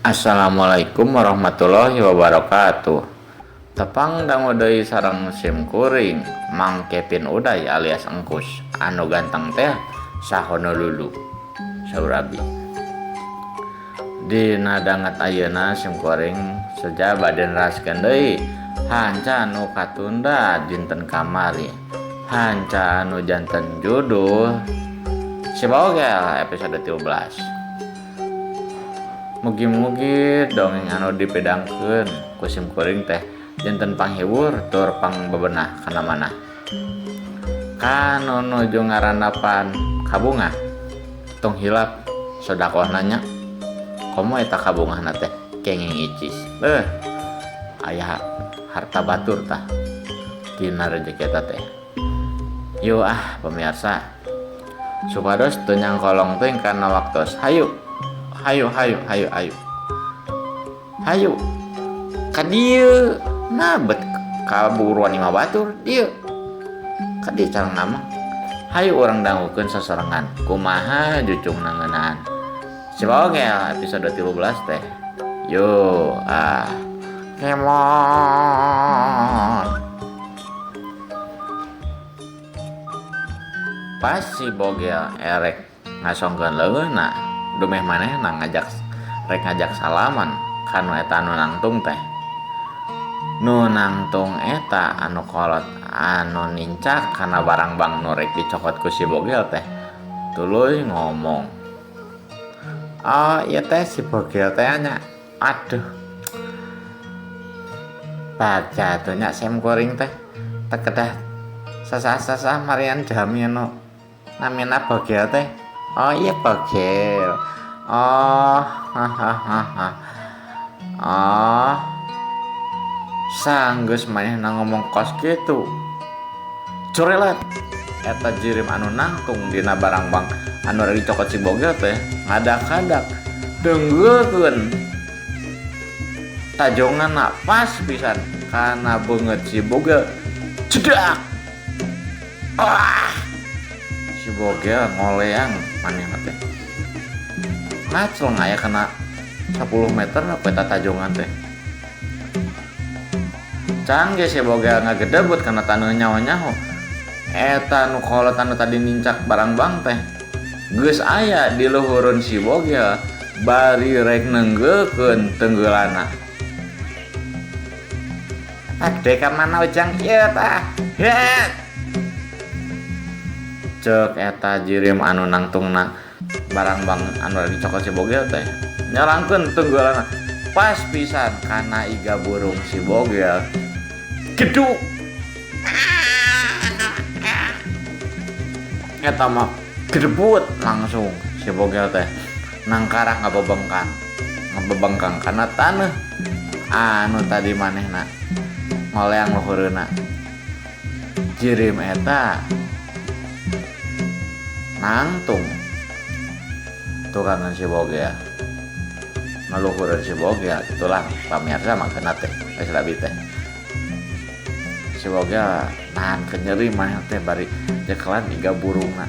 Assalamualaikum warahmatullahi wabarakatuh. Tepang dangu deui sareng sim kuring Mang Kevin Uday alias Engkus anu ganteng teh sa Honolulu saur abi. Dina danget ayeuna sim kuring seja bade neraskeun deui hanca anu katunda dinten kamari. Hanca anu janten judul Si Bogel episode 13. Mugi-mugi dongeng anu dipedangkeun ku sim kuring teh janten panghibur tur pangbebenah kana manah. Kanu nuju ngarandapan kabungah tong hilap sodakohna nya. Komo eta kabungahna teh kenging icis. Beuh aya harta batur tah tina rejeki eta teh. Yo ah pemirsa, supados teu nyangkolong teuing kana waktos. Hayu hayu hayu hayu hayu hayu ka dieu nah bet kaburuan imah batur dieu ka dieu carang nama. Hayu urang dangukeun sasarengan kumaha jucungna ngeunaan Si Bogel episode 13 teh. Yo ah kemon. Pas si Bogel erek ngasongkeun leungeunna dumeh manehna ngajak rek ngajak salaman kanu eta anu nangtung teh. Nu nangtung eta anu kolot anu nincak kana barang bang nu rek dicokot ku si Bogel teh. Tuluy ngomong, "Oh, ieu teh si Bogel teh nya. Aduh. Baca atuh nya sem kuring teh. Teu kedah sasah-sasah marian jami anu namina Bogel teh. Oh iya Bogel. Oh, hahaha. Oh. Sanggeus manehna ngomong kos kitu. Corelat eta jirim anu nangtung dina barang bang anu rek dicokot si Bogel teh ngadak-kadak denggeulkeun tajonganna pas pisan kana beungeut si Bogel. Cedak. Ah. Si Bogel ngoleang manehna teh. Ngacleng aya kana 10 meter apa eta tajongan teh. Canggih si Bogel ngagedebut kana taneuh nyaho-nyaho. Eta nu kolot anu tadi nincak barang bang teh geus aya di luhureun si Bogel bari rek nenggeukeun tenggeulana. Ade ka mana ujang ieu tah? Het. Ceuk eta jirim anu nangtungna barang bang anu rek dicokot si Bogel teh nyalangkeun tenggeulana pas pisan kana iga burung si Bogel. Geduk. Eta mah gedebut langsung si Bogel teh nangkarah ngabebengkang. Ngabebengkang kana taneuh anu tadi manehna ngoleang luhureuna. Jirim eta nangtung tukangan si Bogel ngaluhureun si Bogel itulah pamirsa makeuna teh geus labi teh. Si Bogel nahan kenyeri manehna teh bari nyekelan iga burungna.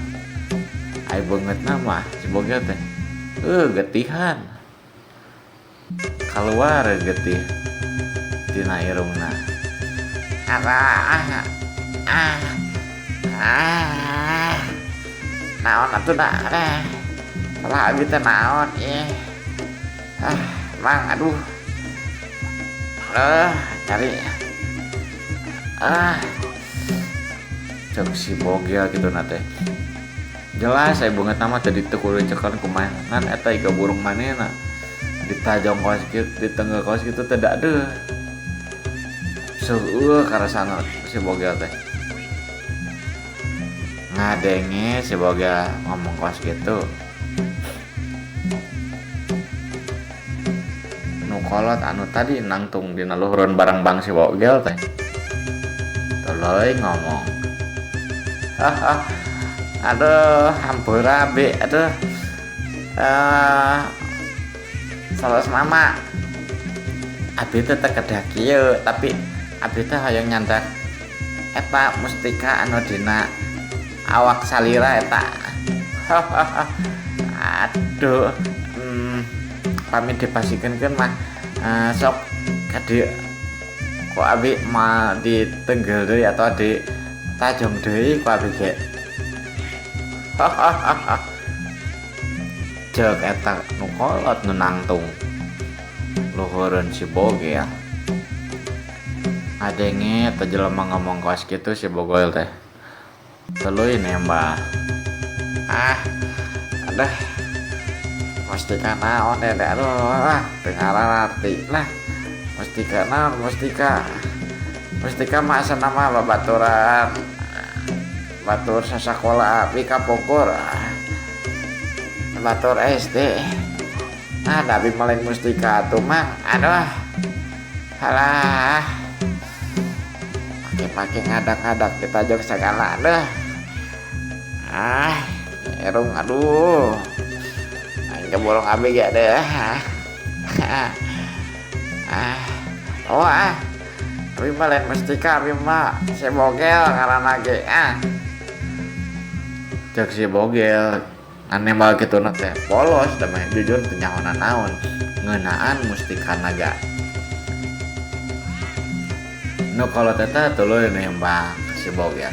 Ai beungeutna mah si Bogel teh getihan. Kaluar getih tina irungna. Ah ah ah. Naon atuh da teh? Salah abi teh naon ieu? Ah, mang aduh. Cari. Ah. Cek si Bogel kitu na teh. Jelas aya beungeut mah teh diteu kudu cekelan kumaha ngan eta iga burung manehna. Ditajong kos kitu, ditenggel kos kitu teh da deuh. Seueuh karasana si Bogel teh. Ngadenge si Bogel ngomong kos kitu. Nu kolot anu tadi nangtung dina luhureun barang bang si Bogel teh. Tuluy ngomong. Haha. Aduh, hampura abi, aduh. Salah mama. Abi teh teu kedah kieu, tapi abi teh hoyong nyandak eta mustika anu dina awak salira eta. Aduh, Pami dipasikeun mah sok ka dieu ku abi moal ditenggel deui atawa ditajong deui ku abi ge. Ceuk eta nu kolot nu nangtung luhureun si Bogel. Ngadenge eta jelema ngomong kawas kitu si Bogel teh. Tuluy nembah. Ah, aduh. Mustika naon deh, aduh, ah, teu ngararti lah. Mustika naon, mustika. Mustika mah asana mah babaturan. Batur sasakola abi kapungkur. Batur SD. Ah, da abi mah lain mustika atuh mah. Aduh. Halah. Make-make ngadak-ngadak ditajong sagala aduh. Ah, erung aduh. Aing kaborong abi ge deh. Ah. Oh ah. Abi mah lain mustika, abi mah si Bogel ngaranna ge ah. Ceuk si Bogel ngan nembal kituna teh polos da mah jujur teu nyaho nanaon ngeunaan mustika naga. Nu kolot eta tuluy nembak si Bogel.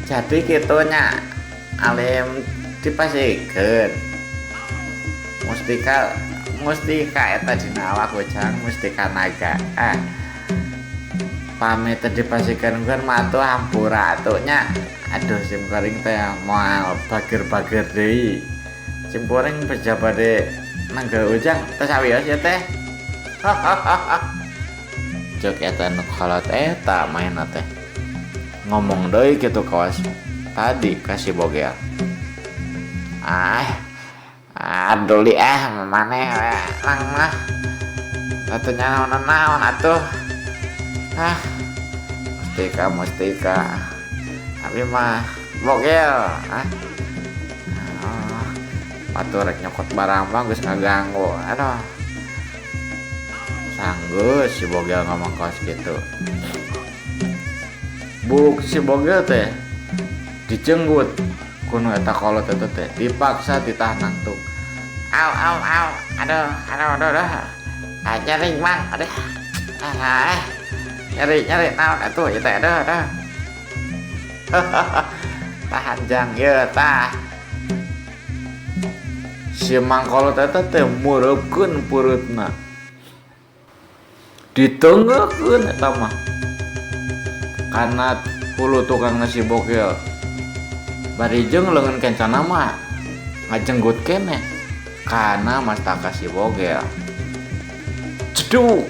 Jadi kitu nya alim dipasikeun. Mustika mustika eta dina awak ujang mustika naga. Ah. Pami teu dipasikeun mah atuh hampura atuh nya. Aduh sim kuring teh moal bager-bager deui. Sim kuring beja bade nanggel ujang teh sawios ieu teh. Ceuk eta nu kolot eta maenna teh. Ngomong deui kitu kawas tadi ka si Bogel. Ah, aduli ah maneh lang mah. Atuh nyaho naon atuh. Ah, mustika mustika. Abi mah Bogel ah. Oh, batur rek nyokot barang mah geus ngaganggu. Aduh. Sanggeus si Bogel ngomong kawas kitu. Buk si Bogel teh dijenggut ku nu eta kolot eta teh dipaksa ditah nangtung. Au au au, aduh aduh aduh aduh. Ah, nyeri mang, aduh. Ah, nyeri nyeri naon atuh ieu teh aduh aduh. Tahan jang ieu tah. Si Mang Kolot eta teh meureupkeun peureutna. Ditenggeukeun eta mah. Kana hulu tukangna si Bogel. Bari jeung leungeun kencana mah ngajenggut keneh kana mastaka si Bogel. Jeduk.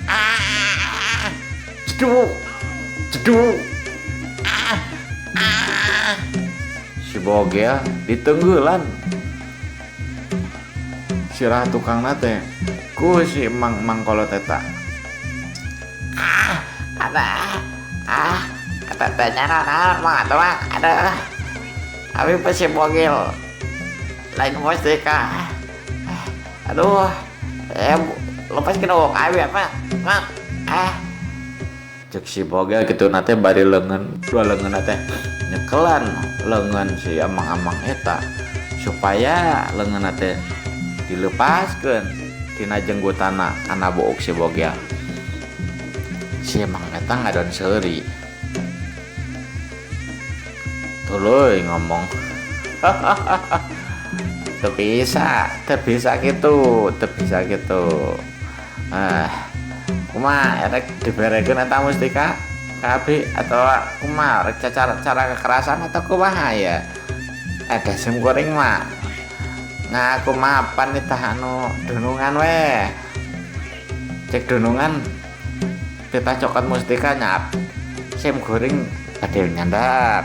Ah. Jeduk. Jeduk. Ah. Ah. Si Bogel ditenggelan. Sirah tukangna teh ku si Mang Mang Kolot eta. Ah, ada. Ah, eta teh naon mah atuh mah. Aduh. Abi mah si Bogel. Lain mustika. Aduh. Lepaskeun awak abi mah. Mang. Ah. Ceuk si Bogel kitu na teh bari leungeun dua leungeun teh nyekelan leungeun si amang-amang eta supaya leungeun teh dilepaskeun tina jenggutana kana buuk si Bogel. Si emang eta ngadon seuri. Tuluy ngomong. Teu bisa kitu, teu bisa kitu. Ah, kumaha erek diberekeun eta mustika ka abi atawa kumaha rek cara kekerasan atau kumaha ya? Ada sim kuring mah ngaku mapan tah anu dunungan we. Cek dunungan kita cokot mustika nyap. Sim kuring bade nyandak.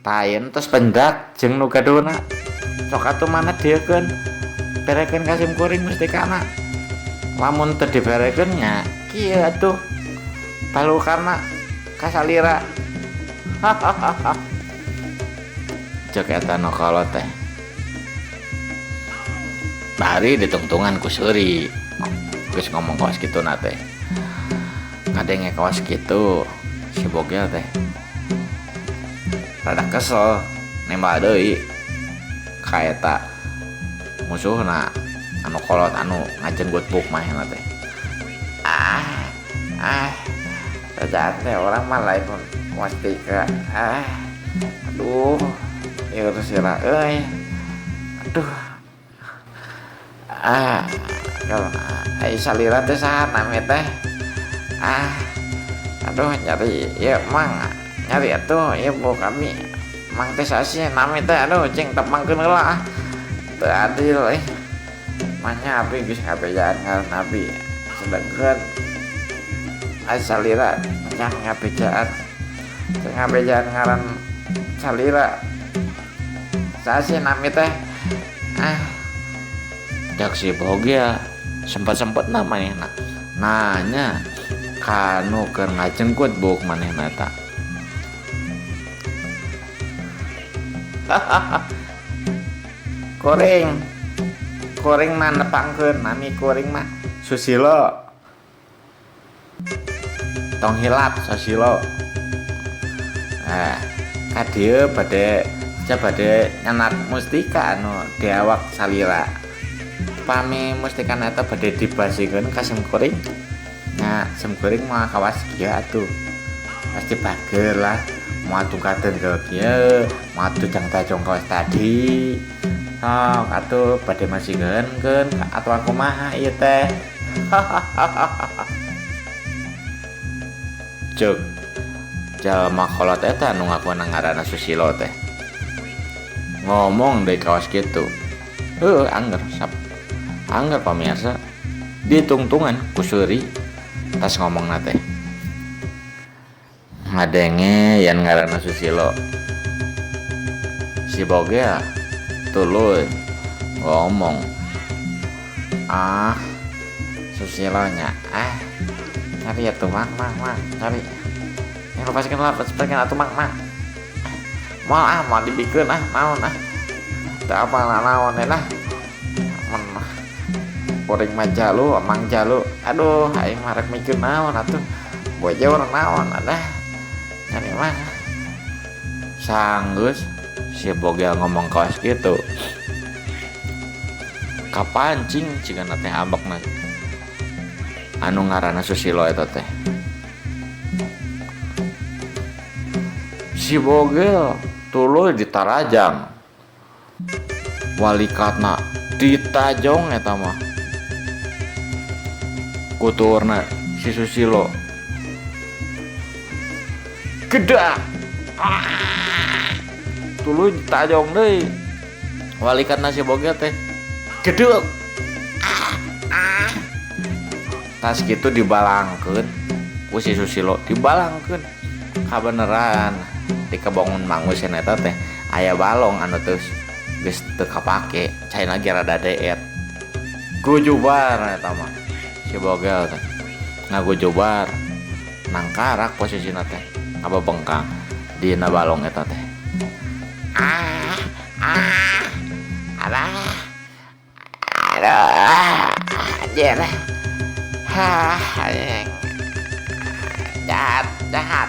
Tayen terus pendak jeung nu gaduhna. Sok atuh mana dieukeun. Berekeun ka sim kuring mustikana. Lamun teu diberekeun nya kieu atuh. Balukana kasalira. Cek eta nu kolot teh. Bari ditungtungan ku seuri. Geus ngomong kawas kitu na teh. Ngadenge kawas kitu si Bogel teh. Rada kesel nembak deui ka eta Musuhna anu kolot anu ngajenggut buk manehna teh. Ah ah bejaan teh urang mah lain mustika. Ah aduh ieu sirah euy. Aduh. Ah kalau ai salira teh saha nami teh? Ah aduh nyari ieu mang nyari atuh ieu buuk abi. Mang teh saha sih nami teh aduh cing tepangkeun heula ah. Teu adil euy. Manya abi geus ngabejaan ngaran abi sedengkeun ai salira can ngabejaan. Teu ngabejaan ngaran salira. Saha sih nami teh? Ah. Cek si Bogel sempet-sempetna manehna nanya ka nu keur ngajengkut buuk manehna eta. Kuring kuring mah nepangkeun nami kuring mah Susilo. Tong hilap Susilo. Nah, ka dieu bade bade nyenak mustika anu diawak salira. Pami mustika eta bade dibasikeun ka sim kuring. Nya sim kuring mah kawas kieu atuh. Pasti bager lah. Moal tungkateun ke kieu, moal tujang tajong kawas tadi. Sok atuh bade masikeun keun atawa kumaha ieu teh. Ceuk jalma kolot eta nu ngakuna ngaranna Susilo teh. Ngomong deui kawas kitu. Heueuh angger sap. Angger pamirsa ditungtungan ku seuri tas ngomongna teh. Ngadenge yen ngaranna Susilo. Si Bogel tuluy ngomong, "Ah, Susilo nya. Ah, cari atuh mang mang mang, cari. Yang lepaskeun lah, lepaskeun atuh mang mang. Moal ah, moal dibikeun ah, naon ah. Teu apal naon lah. Mun kuring mah jalu, mang jalu. Aduh, aing mah rek mikeun naon atuh. Bojor naon adah. Cari mah." Sanggeus si Bogel ngomong kawas kitu. Kapancing cigana teh ambekna. Anu ngaranna Susilo eta teh. Si Bogel tuluy ditarajang. Walikatna ditajong eta mah. Kuturna si Susilo. Gedak. Ah. Tuluy ditajong deui. Walikatna si Bogel teh gedeg. Ah. Ah. Tas kitu dibalangkeun ku si Susilo, dibalangkeun. Kabeneran di kebongun Mang Usen eta teh aya balong anu teu geus teu kapake, caina ge rada deet. Gujubar eta mah si Bogel teh. Ngagujubar nangkarak posisina teh ngababengkang dina balong eta teh. Ah ah alah aduh anjir. Hah anjing. Jahat jahat.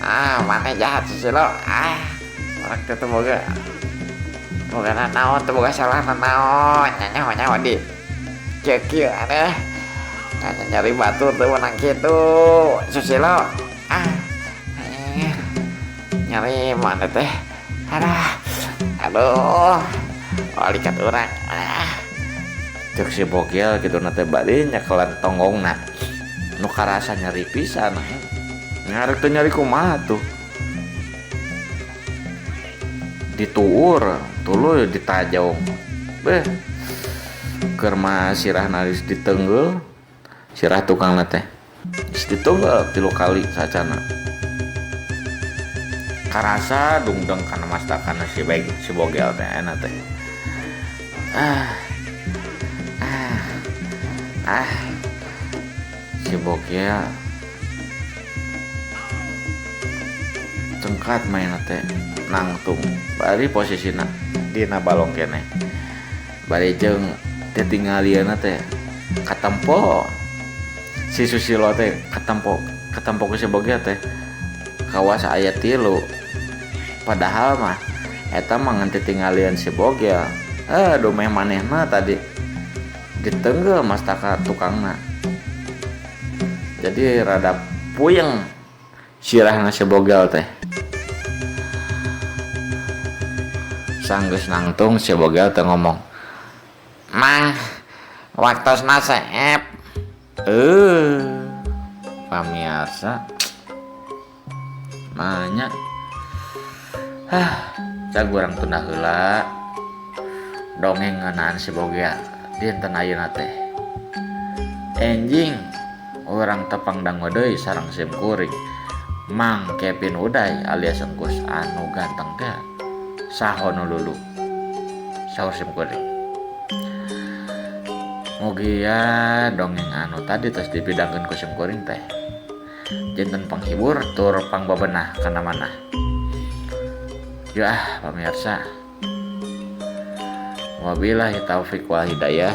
Ah mana jahat Susilo. Ah urang teh teu boga boga nanaon, teu boga salah nanaon. Nyaho nyaho di kieu kieu aduh. Nyari batur teu meunang kitu Susilo. Ah nyari mana teh. Aduh aduh walikat urang. Ah ceuk si Bogel kitu na teh bari nyekelan tonggongna nu karasa nyeri pisan. Nyari teh nyari kumaha tuh. Dituur tuluy ditajong. Beh keur mah sirahna geus diteunggul. Sirah tukangna teh geus diteunggul 3 kali sacana. Karasa dungdeng kana mastakana si baik si Bogel teh ayeuna teh. Ah. Ah. Ah. Si Bogel cengkat mainna teh nangtung bari posisina dina balong keneh. Bari jeung tetingalieuna teh katempo si Susilo teh katempo katempo ku si Bogel teh kawas aya 3. Padahal mah eta mah ngan tetingalieun si Bogel. Eh dumeh manehna tadi ditenggel mastaka tukangna. Jadi rada puyeng sirahna si Bogel teh. Sanggeus nangtung si Bogel teh ngomong, "Mang, waktosna seep." Eh, pamiarsa manya. Hah, cag urang tunda heula dongeng ngeunaan si Bogel dinten ayeuna teh. Enjing urang tepang dangu deui sareng sim kuring Mang Kevin Uday alias Engkus anu ganteng teh saho nu lulu saur sim kuring. Mugia dongeng anu tadi tos dipidangkeun ku sim kuring teh janten panghibur tur pangbabenah kana manah. Yuk ah pamirsa. Wabillahi taufik wal hidayah.